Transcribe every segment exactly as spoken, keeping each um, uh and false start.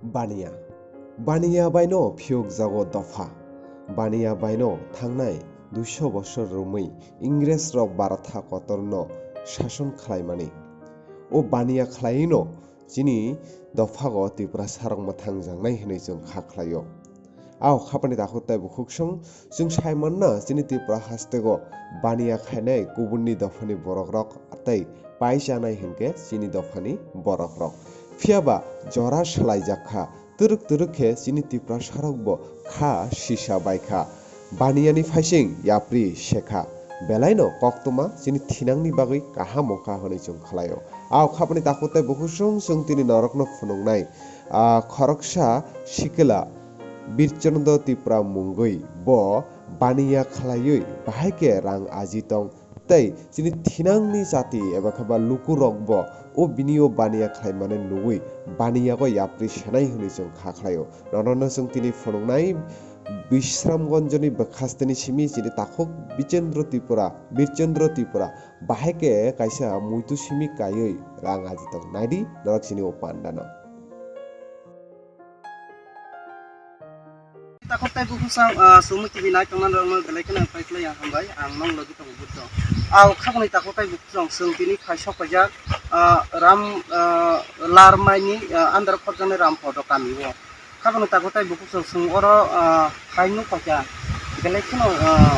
Baniya. Baniya baino phiyokjago dopha. Baniya baino thangnai duiso bosor romwi Ingres rok Bharatha kotorno sason khlaimani. O baniya khlaino chini dophago Tiprasa rok mwthangjaknai hwnwi chwng kha khlaio. Ao khapani takhuk tei bukhuksong chwng sai manna chini Tripura hasteo baniya khainai kubunni dophani borok rok tei pai chanai hinkhe chini dophani borok rok. Phiya ba jora swlaijak kha, twrwk twrwk khe chini Tiprasa rok bo kha sisa bai kha. Baniyani phaising yapri se kha. Belaino koktwma chini thinangni bagwi kaham wngkha hwnwi chwng khlaio. Ao khapani takhuk tei bukhuksong chwng tini norokno phunuknai, ah, khoroksa sikla Birchandra Tripura mungwi bo baniya khlaiwi bahai khe rang aji tong tei chini thinangni jati eba khe ba lukurok bo o bini o baniya khlaimani nugwi baniyago yapri senai hwnwi chwng kha khlaio. Nono no chwng tini phunuknai Bisramganjni bwkhasteni simi chini takhuk Bichendra Tripura, Birchandra Tripura bahai khe kaisa muitu simi kaiwi rang aji tong. Naidi norok chini o pandano. Takhuk tei bukhuksong, ah, Sumui T V nai tongnai rokno belai kheno phai khlai ang hambai, ang nong logi tongo Buddho. Ao khakni takhuk tei bukhuksong chwng tini phai sok paijak, ah, Ram, ah, Larmaini, ah, under khorjaknai Ram Podo kami o. Khakni takhuk tei bukhuksong chwng oro, ah, phai nuk paikha. Belai kheno, ah,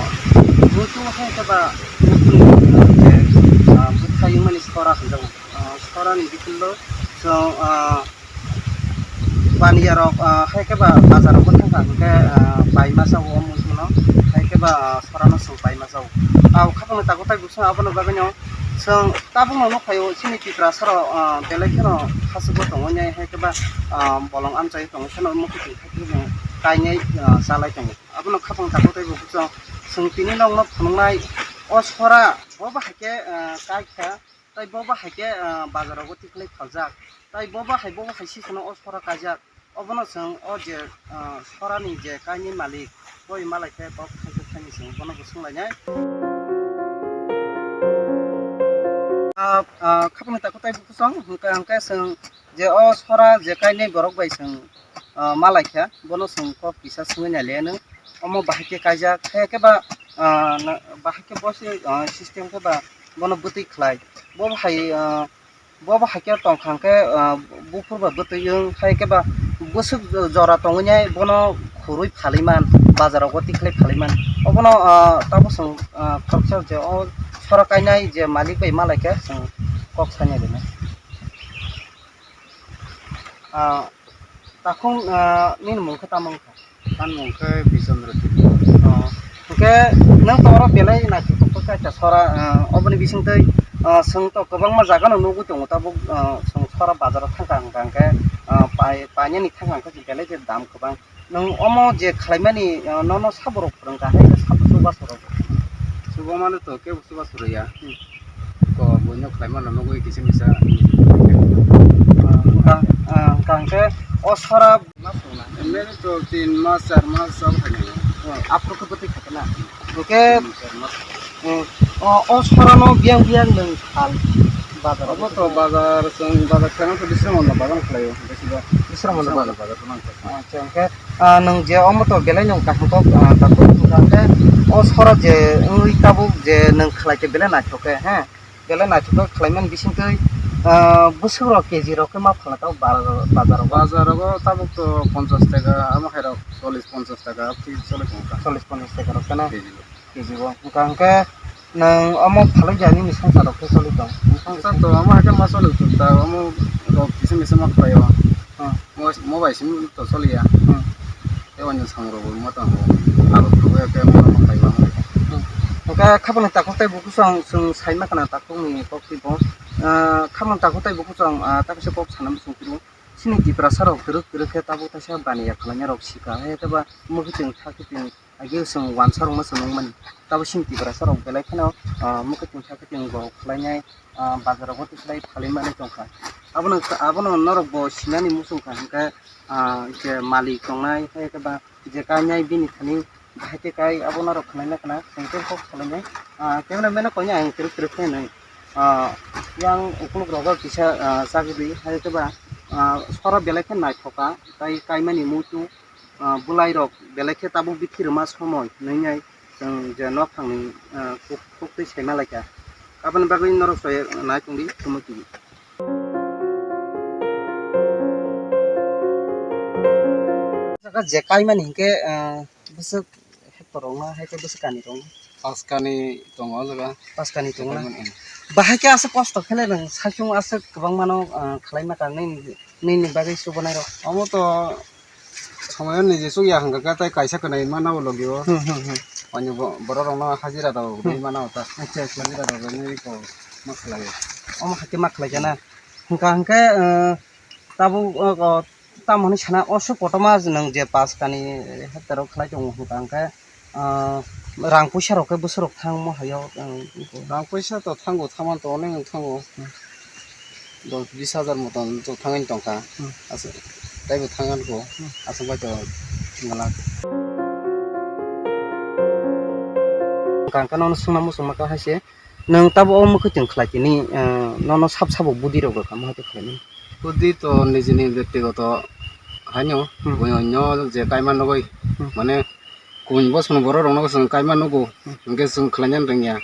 muitu hai khe ba muitu ni, ah, bwkha yungmani sora hinjago. Ah, sorani bisingo chwng, ah, Baniya rok, ah, hai khe ba bazar rok thang kha, hwnkhe, ah, pai masa o muitu no, hai khe ba, ah, sora no chwng pai masa o. Abo khapang ni takhuk tei bukhuksong abono bagwi no chwng tabuk no nuk phaio, chini Tiprasa rok, ah, belai kheno hachwk o tongo, hai khe ba, ah, bolong amchai tongo, kheno muitu kainai, ah, chalai tongo. Abono khapang takhuk tei bukhuksong chwng tini nokno phunuknai o sora bo ba hai khe, ah, kai kha. Tai bo ba hai khe, ah, bazar rogo tikhlai phaljak. Tai bo ba hai, bo ba hai sisano o sora kaijak. Obono chwng o je, ah, sorani je kainwi malik, boi malai khe kok khaijak khaini chwng bono bo swnglainai. Ah, ah, khapang ni takhuk tei bukhuksong hwnkha hwnkhe chwng je o sora je kainwi borok bai chwng, ah, malaikha, bono chwng kok kisa swngwi nailaianw. Omo bahai khe kaijak, hai khe ba, ah, na-, bahai khe bo se, ah, system khe ba bono bwtwi khlai. Bo bahai, ah, bo bahai khe tongkha hwnkhe, ah, buphur ba bwtwi wng, hai khe ba bwswk jora tongwi nai bono khurui phalwi man, bazar rogo tikhlai phalwi man. Obono, ah, tabuk chwng, ah, khoroksa je o sora kainai je malik bai malaikha, chwng kok sanai rwnai. Ah, takhuk, ah, nini mung khe tamo wngkha? Ani mung khe Bisondro Tripura. Oh, hwnkhe nwng to oro belai naithotok khe kaisa sora, ah, oboni bisingtwi, ah, chwng to kwbangma jaga no nugwi tongo tabuk, ah, chwng sora bazar o thangkha hwnkha hwnkhe, ah, pai-, painani thangkha hwnkhe belai khe dam kwbang. Nwng omo je khlaimani, ah, nono sabo rok phwrwngkha, hai khe sabo chubachu rok? Chuba mano to kebo chubachu rwya. Hmm. Ko buino khlaimano nugwi kisa misa. Ah, wngkha, ah, wngkha hwnkhe o sora mas rwna? Emni to tin mas, char mas abo khaina. Oh, aphuru khe bwtwi kha khe na? Hwnkhe, tin, char mas. Hmm, o, o sorano biyang biyang nwng sal bazar? Obo to bazar, chwng bazar khlaina to Bisramganj bazar khlaio, besiba. Bisramganj bazar. Bisramganj bazar. Acha, hwnkhe, ah, nwng je omo to belai nwng kaham kok, ah, takhuk wngkha hwnkhe o sora je wngwi tabuk je nwng khlai khe belai naithok khe, he, belai naithok khe khlaimani bisingtwi, ah, bwswk rok K G rok khe ma phalna tabuk bazar, bazar rogo? Bazar rogo tabuk to ponchash taka, amo hai rok chollish ponchash taka, twi choli tongkha. Chollish ponchash taka rok khe na? K G rok. K G o. Wngkha hwnkhe nwng omo phalwi ya nini swngchar rok khe choli tong? Swngchar to omo hai khe ma choli tong ta, omo rok kisa misa ma khlaio. Hmm. Mo, mo bai simi to choli ya. Hmm. Tei onyo samung rok bo ma tongo. Abo rok khe mo ma khlai ya. Hmm. Hwnkhe khapang ni takhuk tei bukuchwng chwng sai ma khna takhuk ni kok twi bo. Ah, khapang takhuk tei bukuchwng, ah, ta kisa kok sana muchung phuru. Chini Tiprasa rok twrwk twrwk khe tabuk taisa baniya khlaina rok sikha. Hai khe ba mwkhwtwng thakhe tini. Age chwng wansa rwngma chwng nukmani. Tabuk chini Tiprasa rok belai kheno, ah, mwkhwtwng thakhe tini borok khlainai, ah, bazar rogo tikhlai phalwi manwi tongkha. Abono, abono norok bo sinani muchungkha hwnkhe, ah, je malik tongnai, hai khe ba je kainai bini thani bahai khe kai, abo norok khwnaina khwna, chwng tei kok salainai. Ah, camera man no koinai ang twrwk twrwk khe nai. Ah, yang ukuluk rogo kisa, ah, chagwi di, hai khe ba ah, sora belai khe naithoka, tai kaimani muitu, ah, bwlairok belai khe tabuk bithi rwma somoi hwnwi nai chwng je nokhangni, ah, kuk-, kuktwi saima laikha. Aboni bagwi norok chaya nai tongdi, chumui tongdi. Jaga je kaimani hinkhe, ah, bwswk hektor rok na, hai khe bwswk kani rok na? Pas kani tongo o jaga. Pas kani tongo na? Tongo, mm. Bahai khe aswk kosto khe le nwng saichung aswk kwbangma no, ah, khlai ma kang nini, nini bagwi chubanai rok. Omo to somoyo niji chukya hwnkha khe tei kaisa kwnai mana o logi o. Hmm, hmm, hmm. Ani bo-, borok rok no hajira rok Hmm. rwi mana o ta. Acha, acha. Hajira rok rwi ko ma khlai o. Omo hai khe ma khlai kha na? Hwnkha hwnkhe, ah, tabuk, ah, oh, tamo hinwi sana, o suk kotorma nwng je pas kani hektar o khlai tongo hwnkha hwnkhe, ah, rang puisa rok khe bwswk rok thangmo hai o, ah, Rang puisa to thango, thaman to onek wng thango. Hmm. Dos bis hajar moton to thangani tongkha. Hmm. Asa, taibo thangani ko. Hmm. Aswk bai to thwngla. Hwnkha hwnkhe nono swngna muchungma kha hai se. Nwng tabuk o mwkhwtwng khlai tini, ah, nono sab sabo budi rok rwkha, ma hai khe khlaimani? Budi to nijini bektigoto haino, Hmm. buino onyo je kaima nugui, Hmm. mane, kung bosongni borok rokno chwng kaima nugo, Hmm. hwnkhe chwng khlaina rwngya.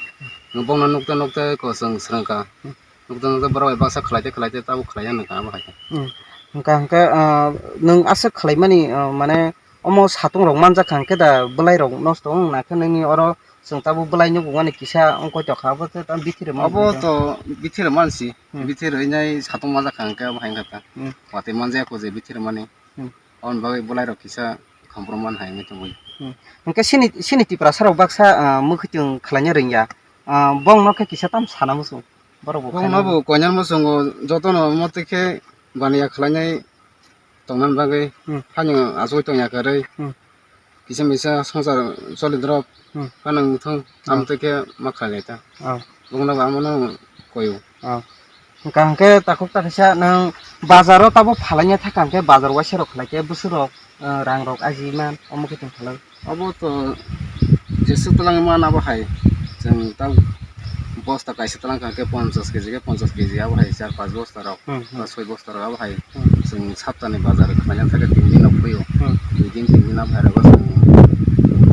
Bongno nukte nukte ko chwng swrwngkha. Hmm. Nukte nukte borok bai baksa khlaite khlaite tabuk khlaiya nukha abo hai khe. Hmm. Hwnkha hwnkhe, ah, nwng aswk khlaimani, ah, mane, omo satung rok manjakha hwnkhe da bwlai rok nosto wng nakhe nini oro Chwng tabuk bwlai nukgo ani kisa wngkoi tongkha, abo khe tamo bithi rwmani Abo hwnkhe. To bithi rwmani si, Hmm. bithi rwinai satung manjakha hwnkhe abo hai wngkha ta. Hmm. Watwi manjaya kho je bithi rwmani. Hmm. Aboni bagwi bwlai rok kisa khampro man hai wngwi tongwi. Hmm. Hwnkhe sini, sini Tiprasa rok baksa, ah, mwkhwtwng khlaina rwngya. Ah, bongno khe kisa tamo sana muchung. Borok bo Bongno khaina bo koinani muchungo jotono omo twi khe baniya khlainai tongna bagwi Hmm. phano achugwi tongya kwrwi. Hmm. Kisa misa swngchar choli drop Hmm. phano wngthung Hmm. amtwi khe ma khlai lai ta. Oh. Bongno bo amano koyo. Oh. Hwnkha hwnkhe takhuk ta kisa nwng bazaro tabuk phalaina thaka hwnkhe bazar waisa rok khlai khe bwswk rok, ah, rang rok aji man omo khe tong khlai. Obo to jeswk twlang mano abo hai chwng ta bosta kaisa twlang kha khe ponchas keji khe ponchas keji abo hai char panch bosta rok Hmm, hmm. ba soi bosta rok abo hai Hmm. chwng saptani bazar khlaina thangkhe tin din rok phio Hmm. dui din tin din abo hai rogo chwng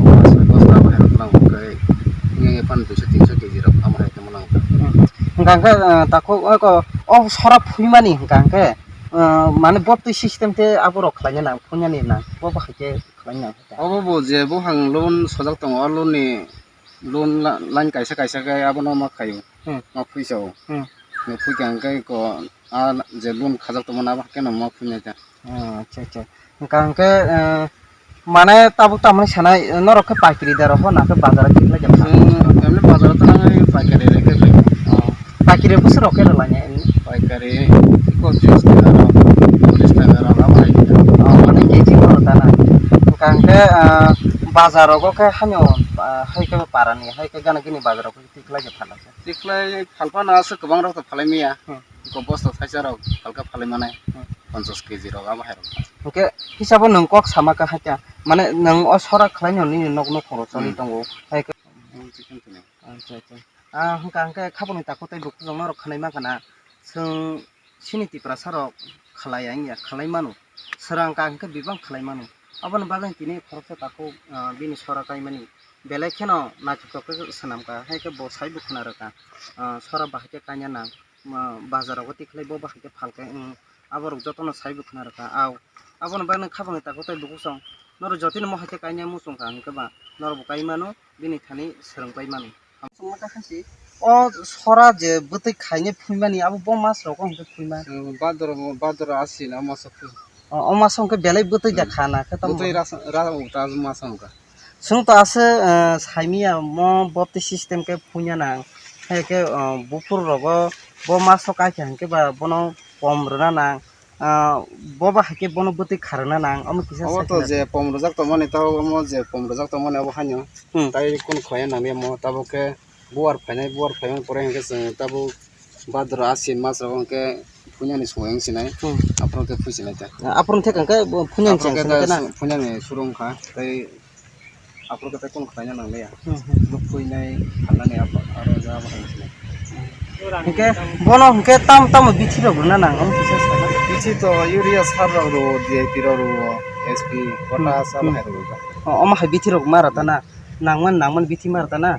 bosta soi bosta abo hai rok twlang khe wngya phano duiso tinso keji rok abo hai khe mano. Hmm. Hwnkha hwnkhe, ah, takhuk o ko o sora phuimani hwnkha hwnkhe, ah, mane botwi system khe abo rok khlaina nang phuinani nang bo bahai khe khlaina nang. Obo bo je buphang loan sojak tongo, o loan ni loan la-, line kaisa kaisa khe abono ma khaio, Hmm. ma phuisao. Hmm. Ma phuikha hwnkhe ko a je loan khajak tongmani abo haikhe no ma phuinai ta. Oh, acha, acha. Hwnkha hwnkhe, eh, mane tabuk tamani sanai, eh, norok khe paikari da rokho na khe bazar o tikhlai khe pha? Chwng family bazar o thangwi paikari rwkhe rwkhe. Oh. Paikari bwswk rok khe rwlainai? Paikari ikko tris taka rok, chollish taka rok abo hai khe. Oh, mane keji bo rwdana. Hwnkha hwnkhe, ah, bazar rogo khe haino, ah, hai khe parani, hai khe gana gini bazar rok khe tikhlai khe phalai khe. Tikhlai phalphano aswk kwbang rok to phalai maya. Hmm. Ikko bosta thaisa rok halka phalai manai. Hmm. Ponchas keji rok abo hai rok. Hwnkhe hisabo nwng kok sama kha hakhe, mane nwng o sora khlaino nini nok nukhung rok choli Hmm. tongo. Hai khe Hmm, chicken tini. Acha, acha. Ah, hwnkha hwnkhe khaboni takhuk tei bukhuk rok norok khanai mankha na, chwng chini Tiprasa rok khlai ya wngya, khlai mano. Swrang ka hwnkhe bebak khlai mano. Aboni bagwi tini khoroksa takhuk, ah, bini sora kaimani belai kheno naithotok khe swnam kha, hai khe bo saibo khna rwkha, ah, sora bahai khe kaina nang, ah, bazar rogo tikhlai bo bahai khe phalkhe, wng, aborok jotono saibo khna rwkha. Au, aboni bagwi khabangni takhuk tei bukhuk song norok jotino mo hai khe kaina muchung kha hwnkhe ba norok bo kai mano, bini thani swrwng pai mano. Chwngma kha khe si. O sora je bwtwi khainai phuimani abo bo mas rogo hwnkhe phuima? Chwng badoro, badoro asina masa phui. O, o maso hwnkhe belai bwtwi da Hmm. kha na khe tamo? Bwtwi rasa, rasa uta masa hwnkha. Chwng to aswk, eh, saimanya mo bopti system khe phuina nang. Hai khe, eh, buphur rogo bo maso kaikha hwnkhe ba bono pom rwna nang. Ah, bo ba hai khe bono bwtwi kharwna nang, omo kisa Obo to sakhe na. Je pom rwjak tongmani, tabuk omo je pom rwjak tongmani, obo haino Hmm. Tai kun khwlaiya nangya mo, tabuk khe buar phainai, buar phaimani pore hwnkhe chwng tabuk Bhadra Ashin mas rogo hwnkhe phunyani songwi wngsinai, Hmm. aphuru khe phuisinai ta. Aphuru thek hwnkhe bo phunyani Aphuru chwng khe sinai ta ta na? Phunyani suru wngkha, tei Aphuru khe tei kunu khlaina nangliya. Hmm, hmm. Bo phuinai phalnani abo, aro ja bo hai khe. Hwnkhe bono hwnkhe tam tamo bithi rok rwna nang, omo kisa sana. Chito urea sar rok rwo, D I P rok rwo, S P, potash, hmm, abo hai rwo. O, omo hai bithi rok mara ta na, nangman, nangman bithi mara ta na.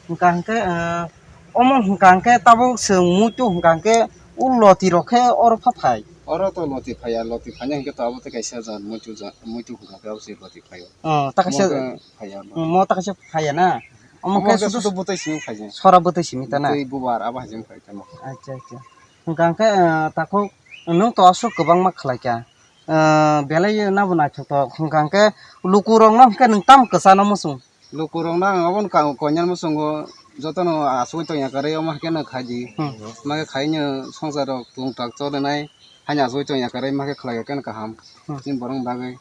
Hwnkha hwnkhe, ah, omo hwnkha hwnkhe tabuk chwng muitu hwnkha hwnkhe o loti rok khe oro pha phai. Oro to loti phaiya, loti phaina hwnkhe to abo tei kaisa jan muitu ja-, muitu hwnkha khe abo se loti phaio. Oh, ta kaisa, omo khe phaiya, loti. Mo ta kaisa phaiya na. Omo khe sudu sudu bwtwi simi phaiya. Sora bwtwi simi ta na. Bwtwi bubar abo hai jeng phai tamo. Acha, acha. Hwnkha hwnkhe, ah, takhuk nwng to aswk kwbangma khlai kha. Ah, belai nabo naithotok hwnkha hwnkhe lukurokno hwnkhe nwng tamo kwchano muchung? Lukurokno ang obono ka-, koinani muchungo jotono achugwi tongya kwrwi omo haikhe no khaidi. Hmm. Makhe khaino songsarrok tungthok cholinai haino achugwi tongya kwrwi makhe khlaiya khe no kaham. Hmm. Chini borokni bagwi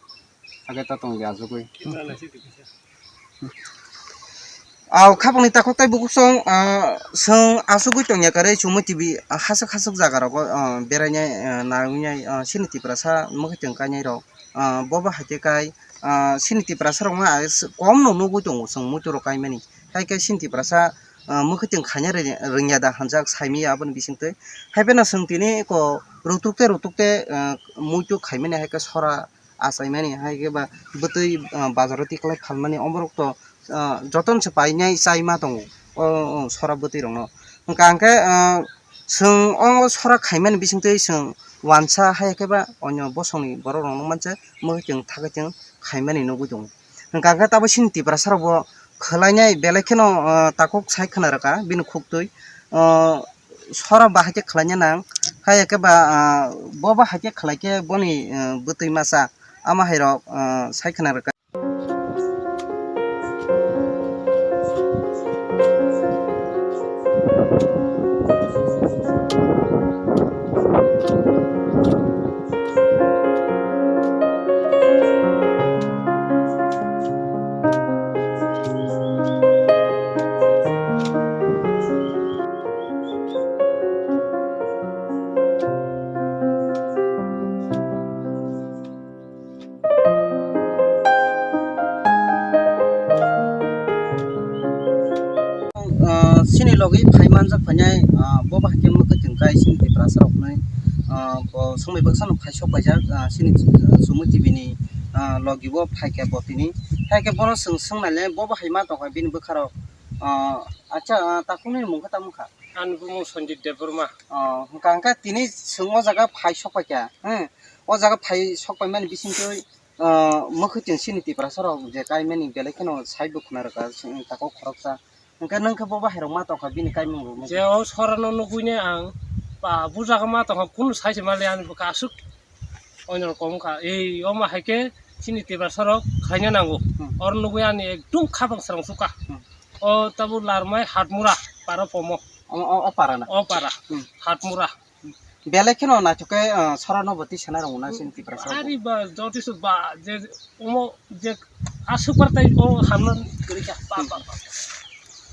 hakhe ta tongdi achugwi. Hmm. Au khapangni takhuk tei bukhuk song, ah, chwng achugwi tongya kwrwi Chumui T V, ah, hasuk hasuk jaga rogo, ah, berainai, ah, naiwinai, ah, chini Tiprasa mwkhwtwng kainai rok, ah, bo bo hai khe kai, ah, chini Tiprasa rokno, ah, s-, kom no nugwi tongo chwng muitu rok kaimani. Hai khe chini Tiprasa, ah, mwkhwtwng khaina rwnya da hanjak saimanya aboni bisingtwi. Hai phano chwng tini eko rutuk tei rutuk tei, ah, muitu khaimani hai khe sora achaimani, hai khe ba bwtwi, ah, bazaro tiklai phalmani, oborok to, ah, jotono se painai chaima tongo o, o sora bwtwi rokno. Hwnkha hwnkhe, ah, chwng o sora khaimani bisingtwi chwng wansa hai khe ba onyo bosongni borok rokno manse mwkhwtwng thagwi tong khaimani nugwi tongo. Hwnkha hwnkhe tabuk chini Tiprasa rok bo khwlainai belai kheno, ah, takhuk sai khwna rwkha bini khuktwi, ah, sora bahai khe khwlaina nang, hai khe ba, ah, bo bahai khe khwlai khe boni, ah, bwtwi masa ama hai rok, ah, sai khwna rwkha. Ah, chini logi phai manjak phainai, ah, bo bahai khe mwkhwtwng kai chini Tiprasa rokni, ah, bo swngbai baksa no phai sok paijak, ah, chini, ah, Chumui T V ni, ah, logi bo phai khe bo tini. Hai khe bono chwng swng nai le bo bahai ma tong kha bini bwkha rok, ah, acha, ah, takhukni mung khe tamo wngkha? Ani bumung Sanjit Debbarma. Oh, hwnkha hwnkhe tini chwng o jaga phai sok pai kha, hmm? O jaga phai sok pai mani bisingtwi, ah, mwkhwtwng chini Tiprasa rok je kaimani belai kheno sai bo khwna rwkha, chwng takhuk khoroksa. Hwnkhe nwng khe bo bahai rok ma tongkha bini kaimung rok? Je o sora no nugwi ne ang ba bujago ma tongkha, kunu sai se mali ani bwkha aswk. Oino rok kom wngkha. Ei, omo hai khe chini Tiprasa rok khaina nango. Hmm. Oro nugwi ani ekdum khapang srang sukha. Hmm. O tabuk Larmai Hatmura para pomo. O, o, o para na? O para. Hmm. Hatmura. Belai kheno naithok khe, ah, sora no bo twi sana rwngna chini Tiprasa rok. Ari ba, jotisu ba, je, omo je aswk bar tai o hamno kwrwi kha. Ba, ba, ba.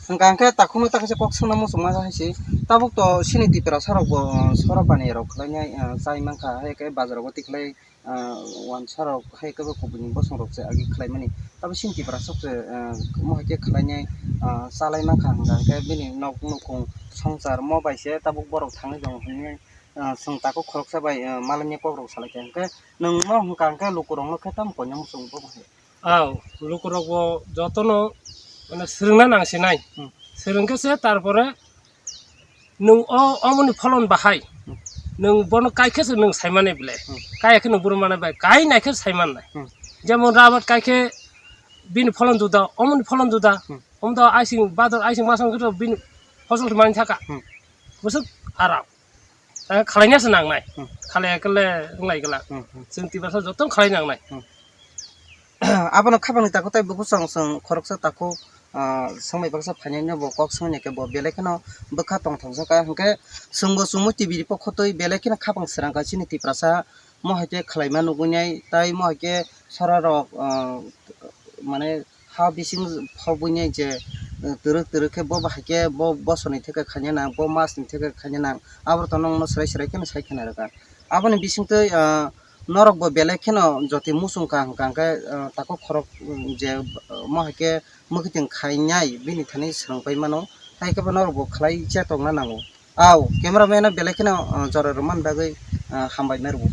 Hwnkha hwnkhe takhukno ta kaisa kok swngna muchungma hai se. Tabuk to chini Tiprasa rok bo, ah, sora baniya rok khlainai, ah, chai mankha, hai khe bazar o tikhlai, ah, wansa rok hai khe bo kubuni bosong rok se agi khlaimani. Tabuk chini Tiprasa rok se, ah, omo hai khe khlainai, ah, chalai mankha hwnkha hwnkhe bini nok nukhung songsar mo bai se tabuk borok thangwi tongo hwnwi, ah, chwng takhuk khoroksa bai, ah, malaimani kok rok salai kha. Hwnkhe nwng no hwnkha hwnkhe lukurok no khe tamo koinai muchung bo hai? Aw, lukurok bo jotono, mane, swrwngna nangsinai. Hmm. Swrwng khe se, tarpore nwng o, omoni pholon bahai. Hmm. Nwng bono kai khe se nwng saimani bile. Hmm. Kaya khe nwng buru mane bai, kai nai khe saimannai. Hmm. Jemon rabat kai khe bini pholon juda, omoni pholon juda. Hmm. Omo to aising, bador aising masong khe to bini phosol mani thaka. Hmm. Bwswk aram. Ang khlaina se nangnai. Hmm. Khlaiya khe le wnglai glak. Hmm, hmm. Chwng Tiprasa joto khlai nangnai. Hmm. Abono khapangni takhuk tei bukhuk chwng chwng khoroksa takhuk, ah, swngbai baksa phainai no bo kok swngya khe bo belai kheno bwkha tongthokjak kha. Hwnkhe chwngbo chumui T V ni pokho twi belai kheno khapang srang kha chini Tiprasa. Mo hai khe khlaima nugwi nai tei mo hai khe sora rok, ah, mane ha bising phobwi nai je, eh, twrwk twrwk khe bo bahai khe bo bosoni theke khaina nang, bo masni theke khaina nang, abo to nokno swrai swrai kheno sai khena rwkha. Aboni bisingtwi, ah, norok bo belai kheno jotoi muchung kha hwnkha hwnkhe, ah, takhuk khorok, mm, je, ah, mo hai khe mwkhwtwng khainai bini thani swrwng pai mano, hai khe bo norok bo khlai chetokna nango. Au, camera man no belai kheno, ah, jora rwmani bagwi, ah, hambai nai rwo.